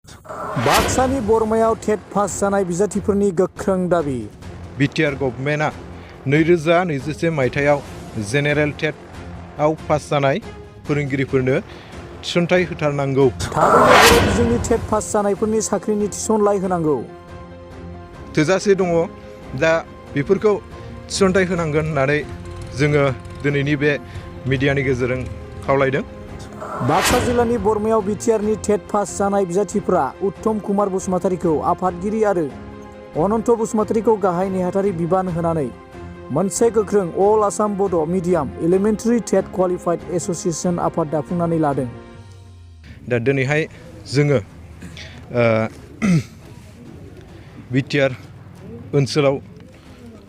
बाक्सानि बरमायाव TET pass जानाय बिजाथिफोरनि गोख्रों दाबि। बिटिआर गभर्नमेन्टआ 2021 मायथाइयाव जेनेरेल टेटआव पास जानाय फोरोंगिरिफोरनो थिसनथाइ होथारनांगौ। थाबैनो बर' बिजोंनि टेट पास जानायफोरनि साख्रिनि थिसनलाइ होनांगौ। थोजासे दङ, दा बेफोरखौ थिसनथाइ होनांगोन होननानै जोङो दिनैनि बे मिडियानि गेजेरजों खावलायदों। बाक्सा जिल्लानि बरमायाव बिटिआरनि टेट पास जानाय बिजाथिफ्रा उत्तम कुमार बसुमतारीखौ आफादगिरि आरो अनन्त बसुमतारीखौ गाहाय नेहाथारि बिबान होनानै मोनसे गोख्रों अल आसाम बड' मिडियाम एलिमेन्टारि टेट क्वालिफाइड एस'सिएशन आफाद दाफुंनानै लादों। दा दिनैहाय जोङो बिटिआर ओनसोलाव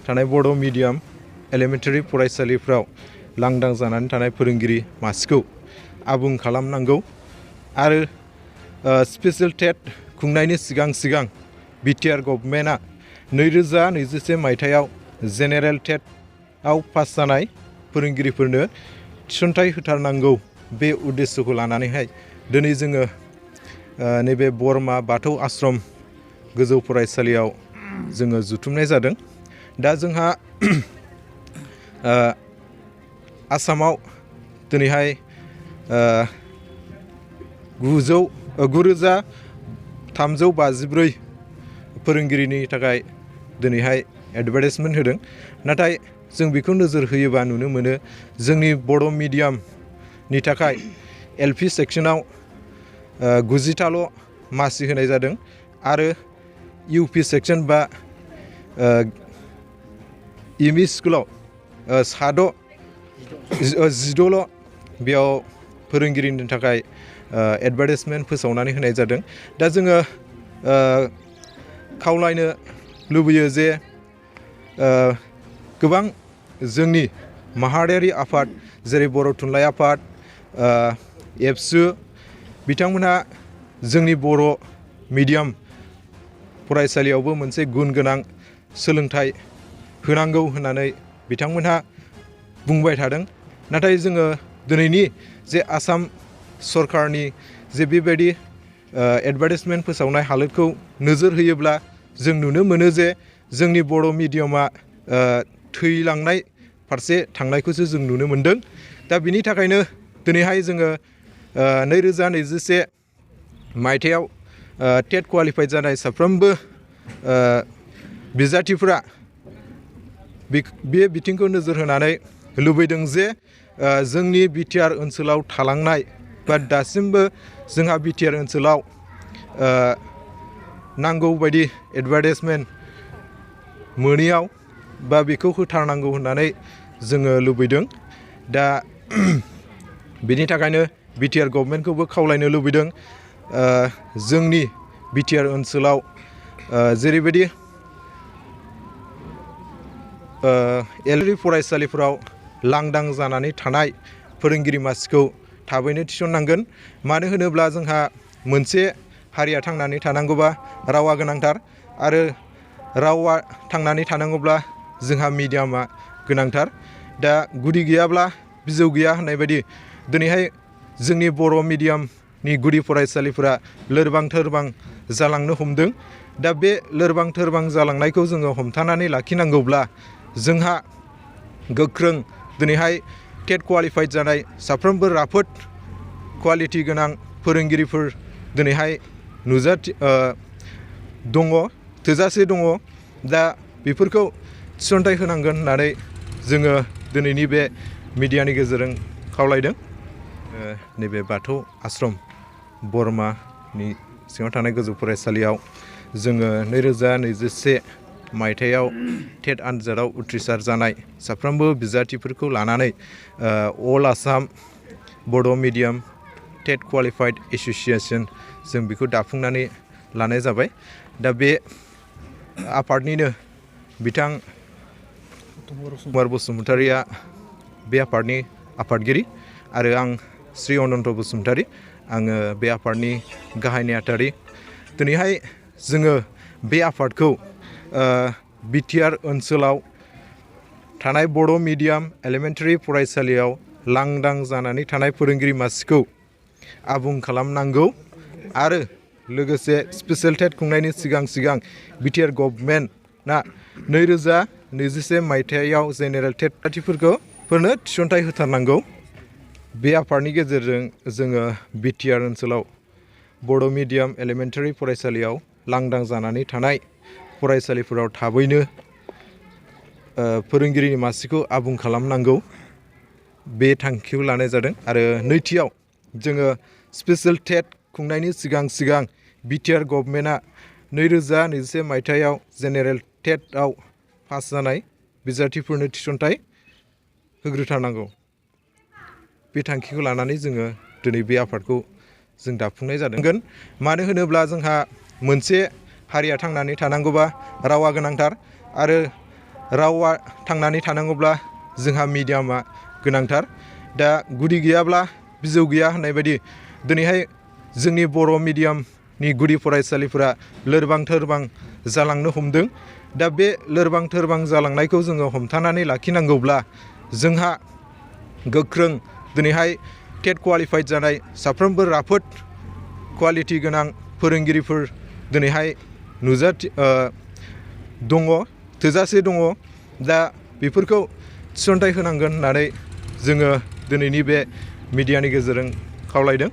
थानाय बड' मिडियाम एलिमेन्टारि फरायसालिफ्राव लांदां जानानै थानाय फोरोंगिरि मासिखौ आबुं खालामनांगौ आरो स्पेशेल टेट खुंनायनि सिगां बिटिआर गभर्नमेन्टआ 2021 मायथाइयाव जेनेरेल टेटआव पास जानाय फोरोंगिरिफोरनो थिसनथाइ होथारनांगौ, बे उद्देশ্যखौ लानानैहाय दिनै जोङो नैबे बरमा बाथौ आश्रम गोजौ फरायसालियाव जोङो जुथुमनाय जादों। दा जोंहा आसामाव दिनैहाय 9,354 फोरोंगिरिनि थाखाय दिनैहाय एडभार्टाइजमेन्ट होदों। नाथाय जों बेखौ नोजोर होयोबा नुनो मोनो जोंनि बर' मिडियामनि थाखाय एलपि सेक्सनाव 90थाल' मासि होनाय जादों आरो इउपि सेक्सन बा एमइ स्कुलाव 16 बेयाव फोरोंगिरिनि थाखाय एडभार्टाइजमेन्ट फोसावनानै होनाय जादों। दा जोङो खावलायनो लुबैयो जे गोबां जोंनि माहारियारि आफाद जेरै बर' थुनलाइ आफाद, एबसु बिथांमोनहा जोंनि बर' मिडियाम फरायसालियावबो मोनसे गुन गोनां सोलोंथाइ होनांगौ होननानै बिथांमोनहा बुंबाय थादों। नाथाय जोङो दिनैनि जे आसाम सरकारनि जे बेबायदि एडभार्टाइजमेन्ट फोसावनाय हालोदखौ नोजोर होयोब्ला जों नुनो मोनो जे जोंनि बर' मिडियामा थैलांनाय फारसे थांनायखौसो जों नुनो मोन्दों। दा बिनि थाखायनो दिनैहाय जोङो 2021 मायथाइयाव टेट क्वालिफाइड जानाय साफ्रोमबो बिजाथिफोरा बे बिथिंखौ नोजोर होनानै लुबैदों जे जोंनि बिटिआर ओनसोलाव थालांनाय बा दासिमबो जोंहा बिटिआर ओनसोलाव नांगौ बायदि एडभार्टाइजमेन्ट मोनैयाव बा बेखौ होथारनांगौ होननानै जोङो लुबैदों। दा बेनि थाखायनो बिटिआर गभर्नमेन्टखौबो खावलायनो लुबैदों जोंनि बिटिआर ओनसोलाव जेरैबायदि एलपि फरायसालिफोराव लांदां जानानै थानाय फोरोंगिरि मासिखौ थाबैनो थिसननांगोन। मानो होनोब्ला जोंहा मोनसे हारिया थांनानै थानांगौबा रावा गोनांथार आरो रावा थांनानै थानांगौब्ला जोंहा मिडियामा गोनांथार। दा गुदि गैयाब्ला बिजौ गैया होननाय बायदि दिनैहाय जोंनि बर' मिडियामनि गुदि फरायसालिफोरा लोरबां थोरबां जालांनो हमदों। दा बे लोरबां थोरबां जालांनायखौ जोङो हमथानानै लाखिनांगौब्ला जोंहा गोख्रों दिनैहाय टेट क्वालिफाइड जानाय साफ्रोमबो राफोद क्वालिटि गोनां फोरोंगिरिफोर दिनैहाय दङ, थोजासे दङ। दा बेफोरखौ थिसनथाइ होनांगोन होननानै जोङो दिनैनि बे मिडियानि गेजेरजों खावलायदों। नैबे बाथौ आश्रम बरमानि सिङाव थानाय गोजौ फरायसालियाव जोङो 2021 मायथाइयाव टेट आनजादाव उथ्रिसार जानाय साफ्रोमबो बिजाथिफोरखौ लानानै अल आसाम बड' मिडियाम टेट क्वालिफाइड एस'सिएशन जों बेखौ दाफुंनानै लानाय जाबाय। दा बे आफादनिनो बिथां कुमार बसुमतारीया बे आफादनि आफादगिरि आरो आं श्री अनन्त बसुमतारी, आङो बे आफादनि गाहाय नेहाथारि। दिनैहाय जोङो बे आफादखौ बिटिआर ओनसोलाव थानाय बर' मिडियाम एलिमेन्टारि फरायसालियाव लांदां जानानै थानाय फोरोंगिरि मासिखौ आबुं खालामनांगौ आरो लोगोसे स्पेशेल टेट खुंनायनि सिगां बिटिआर गभर्नमेन्टआ 2021 मायथाइयाव जेनेरेल टेट प्रार्थीफोरनो थिसनथाइ होथारनांगौ। बे आफादनि गेजेरजों जोङो बिटिआर ओनसोलाव बड' मिडियाम एलिमेन्टारि फरायसालियाव लांदां जानानै थानाय फरायसालिफोराव थाबैनो फोरोंगिरिनि मासिखौ आबुं खालामनांगौ, बे थांखिखौ लानाय जादों। आरो नैथियाव जोङो स्पेशेल टेट खुंनायनि सिगां बिटिआर गभर्नमेन्टआ 2021 मायथाइयाव जेनेरेल टेटआव पास जानाय बिजाथिफोरनो थिसनथाइ होग्रोथारनांगौ। बे थांखिखौ लानानै जोङो दिनै बे आफादखौ जों दाफुंनाय जादों। मानो होनोब्ला जोंहा मोनसे हारिया थांनानै थानांगौबा रावा गोनांथार, आरो रावा थांनानै थानांगौब्ला जोंहा मिडियामा गोनांथार। दा गुदि गैयाब्ला बिजौ गैया होननाय बायदि दिनैहाय जोंनि बर' मिडियामनि गुदि फरायसालिफोरा लोरबां थोरबां जालांनो हमदों। दा बे लोरबां थोरबां जालांनायखौ जोङो हमथानानै लाखिनांगौब्ला जोंहा गोख्रों दिनैहाय टेट क्वालिफाइड जानाय साफ्रोमबो राफोद क्वालिटि गोनां फोरोंगिरिफोर दिनैहाय दङ, थोजासे दङ। दा बेफोरखौ थिसनथाइ होनांगोन होननानै जोङो दिनैनि बे मिडियानि गेजेरजों खावलायदों।